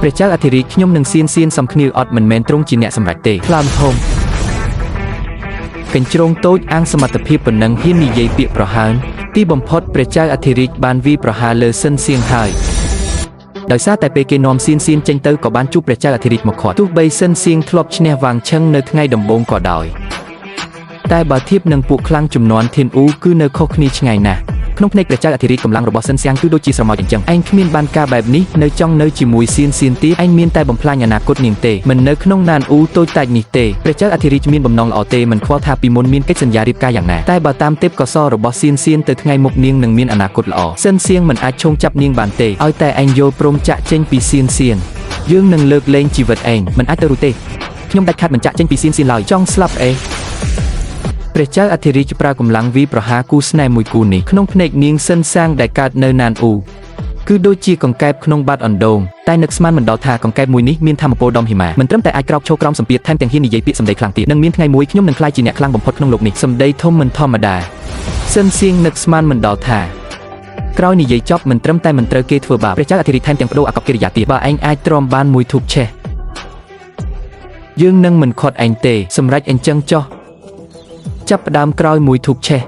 ព្រះចៅអធិរាជខ្ញុំនឹងសៀនសៀនសំគ្នាអត់មិនមែនទ្រង់ជាអ្នកសម្រេចទេខ្លាមធំកញ្ជ្រោងតូចអាងសមត្ថភាពប៉ុណ្ណឹងហ៊ាននិយាយពាក្យប្រហើនទីបំផុតព្រះចៅអធិរាជបានវីប្រហារលើសិនសៀងហើយដោយសារតែពេលគេនាំសៀនសៀនចេញទៅក៏បានជួបព្រះចៅអធិរាជមកខាត់ទោះបីសិនសៀងធ្លាប់ឈ្នះវាងឈឹងនៅថ្ងៃដំបូងក៏ដោយតែបើធៀបនឹងពួកខ្លាំងចំនួនធានអ៊ូគឺនៅខុសគ្នាឆ្ងាយណាស់ក្នុងភ្នែកព្រះចៅអធិរាជកម្លាំងរបស់សិនសៀងគឺដូចជាស្រមោចអញ្ចឹងឯងគ្មានបានការបែបនេះនៅចង់នៅជាមួយសៀនសៀនទៀតឯងមានតែបំផ្លាញអនាគតនាងទេមិននៅក្នុងណានអ៊ូតូចតាចនេះទេព្រះចៅអធិរាជមានបំណងល្អទេមិនខ្វល់ថាពីមុនមានកិច្ចសន្យារៀបការយ៉ាងណាតែបើតាមទេពកោសលរបស់សៀនសៀនទៅថ្ងៃមុខនាងនឹងមានអនាគតល្អសិនសៀងមិនអាចឈោងចាប់នាងបានទេឲ្យតែឯងយល់ព្រមចាក់ចេញពីសៀនសៀនយើងនឹងលើកលែងជីវិតឯងមិនអាចទៅរួចទេខ្ញុំដាច់ខាតមិនចាក់ចេញពីសៀនសៀនឡើយចង់ស្លាប់អេ ព្រះចៅអធិរាជប្រើកម្លាំងវីប្រហារគូស្នេហ៍មួយគូនេះក្នុងភ្នែកនាងសិនសាងដែលកើតនៅណានអ៊ូគឺដូចជាកង្កែបក្នុងបាតអណ្ដូងតែនឹកស្មានមិនដល់ថាកង្កែបមួយនេះមានធម៌ពលដំហ៊ីម៉ាមិនត្រឹមតែអាចក្រោកឈរក្រោមសម្ពាធថែមទាំងហ៊ាននិយាយពាក្យសម្ដីខ្លាំងទៀតនឹងមានថ្ងៃមួយខ្ញុំនឹងក្លាយជាអ្នកខ្លាំងបំផុតក្នុងលោកនេះសម្ដីធំមិនធម្មតាសិនសៀងនឹកស្មានមិនដល់ថាក្រោយនិយាយចប់មិនត្រឹមតែមិនត្រូវគេធ្វើបាបព្រះចៅអធិរាជថែមទាំងបដូរអាកប្បកិរិយាទៀតបើឯងអាចទ្រាំបានមួយធូបឆេះយើងនឹងមិនខាត់ឯងទេសម្រេចអញ្ចឹងចុះ ចាប់ផ្ដើមក្រោយមួយធូបឆេះ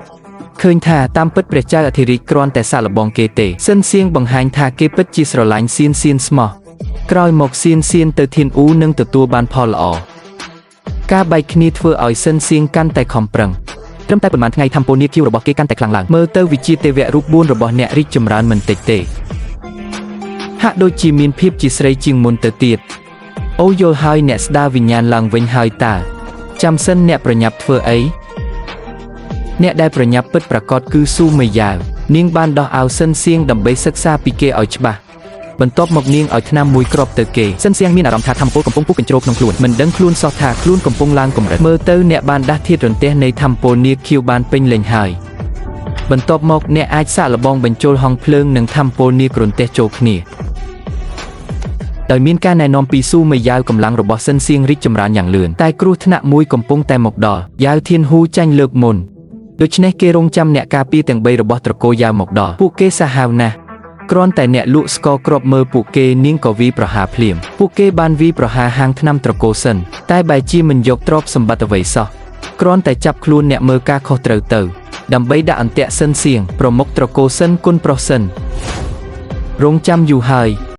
ឃើញថាតាមពិតព្រះចៅអធិរាជគ្រាន់តែសាកល្បងគេទេសិនសៀងបង្ហាញថាគេពិតជាស្រឡាញ់សៀនសៀនស្មោះក្រោយមកសៀនសៀនទៅធានអ៊ូនឹងទទួលបានផលល្អការបែកគ្នាធ្វើឲ្យសិនសៀងកាន់តែខំប្រឹងត្រឹមតែប៉ុន្មានថ្ងៃធម្មពលនាគខៀវរបស់គេកាន់តែខ្លាំងឡើងមើលទៅវិជាទេវៈរូប4របស់អ្នករីកចម្រើនមិនតិចទេហាក់ដូចជាមានភាពជាស្រីជាងមុនទៅទៀតអូយល់ហើយអ្នកស្ដារវិញ្ញាណឡើងវិញហើយតើចាំសិនអ្នកប្រញាប់ធ្វើអី អ្នកដែលប្រញាប់ពិតប្រាកដគឺស៊ូមេយ៉ាវនាងបានដោះអាវសិនសៀងដើម្បីសិក្សាពីគេឲ្យច្បាស់បន្ទាប់មកនាងឲ្យថ្នាំមួយគ្រាប់ទៅគេសិនសៀងមានអារម្មណ៍ថាធម្មពលកំពុងពុះកញ្ជ្រោលក្នុងខ្លួនមិនដឹងខ្លួនសោះថាខ្លួនកំពុងឡើងកម្រិតមើលទៅអ្នកបានដាស់ធាតុរន្ទះនៃធម្មពលនាគខៀវបានពេញលេញហើយបន្ទាប់មកអ្នកអាចសាកល្បងបញ្ចូលហងភ្លើងនិងធម្មពលនាគរន្ទះចូលគ្នាដោយមានការណែនាំពីស៊ូមេយ៉ាវកម្លាំងរបស់សិនសៀងរីកចម្រើនយ៉ាងលឿនតែគ្រោះថ្នាក់មួយកំពុងតែមកដល់យ៉ាវធានហ៊ូចាញ់លើកមុន ដូច្នេះគេរងចាំអ្នកការពារទាំង3របស់ត្រកូលយ៉ាវមកដល់ពួកគេសាហាវណាស់គ្រាន់តែអ្នកលក់ស្ករគ្រាប់មើលពួកគេនាងក៏វីប្រហារភ្លាមពួកគេបានវីប្រហារហាងថ្នាំត្រកូលសិនតែបែរជាមិនយកទ្រព្យសម្បត្តិអ្វីសោះគ្រាន់តែចាប់ខ្លួនអ្នកមើលការខុសត្រូវទៅដើម្បីដាក់អន្ទាក់សិនសៀងប្រមុខត្រកូលសិនគុណប្រុសសិនរងចាំយូរហើយ។